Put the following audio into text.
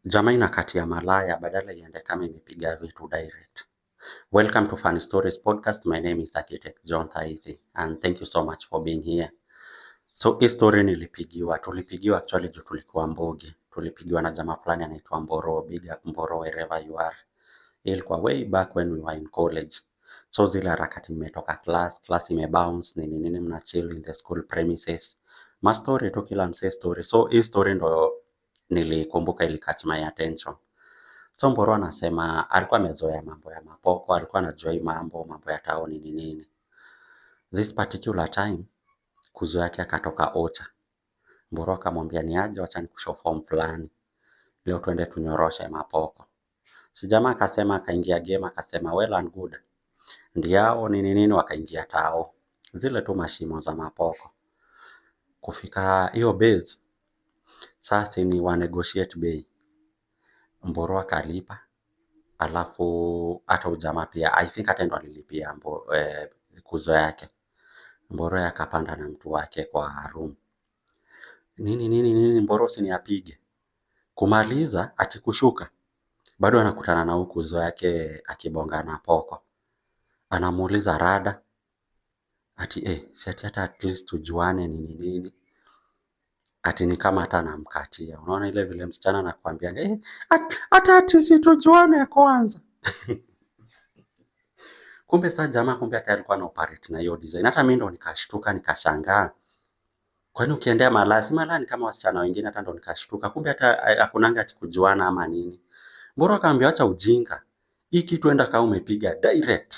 Jamaa inakatia malaya badala iende kama imepiga vitu direct. Welcome to Funny Stories Podcast. My name is Architect John Thaizi and thank you so much for being here. So hii story nilipigiwa, tulipigiwa actually juu tulikuwa Mbogi. Tulipigiwa na jamaa fulani anaitwa Mboro, big up Mboro wherever you are. Ilikuwa way back when we were in college. So zile harakati nimetoka class, class imebounce, nini nini, mna chill in the school premises. Ma story tu, kila msee story. So hii story ndo nilikumbuka, ili catch my attention. So Mboro anasema alikuwa amezoea mambo ya mapoko, alikuwa anajua hii mambo, mambo ya tao nini nini. This particular time kuzo yake akatoka Ocha. Mboro akamwambia, "Ni aje, wacha nikushow form fulani. Leo twende tunyoroshe mapoko." Si jamaa akasema, akaingia game akasema, "Well and good." Ndiao nini nini wakaingia tao. Zile tu mashimo za mapoko. Kufika hiyo base, sasa ni wa negotiate bei. Mboro akalipa, alafu hata ujamaa pia I think hata ndo alilipia kuzo yake. Mboro akapanda na mtu wake kwa room. Nini nini nini, Mboro si ni apige. Kumaliza ati kushuka, bado anakutana na huyu kuzo yake akibonga na poko. Anamuuliza rada, ati si ati hata at least tujuane nini nini. Ati ni kama hata anamkatia. Unaona ile vile msichana anakuambia, "Hata ati si tujuane kwanza." Kumbe saa jamaa kumbe hata alikuwa ana operate na hiyo design. Hata mimi ndo nikashtuka nikashangaa. Kwani ukiendea malaya, si malaya ni kama wasichana wengine? Hata ndo nikashtuka. Kumbe hata hakunanga ati kujuana ama nini. Mboro akaambia, "Acha ujinga. Hii kitu enda kama umepiga direct."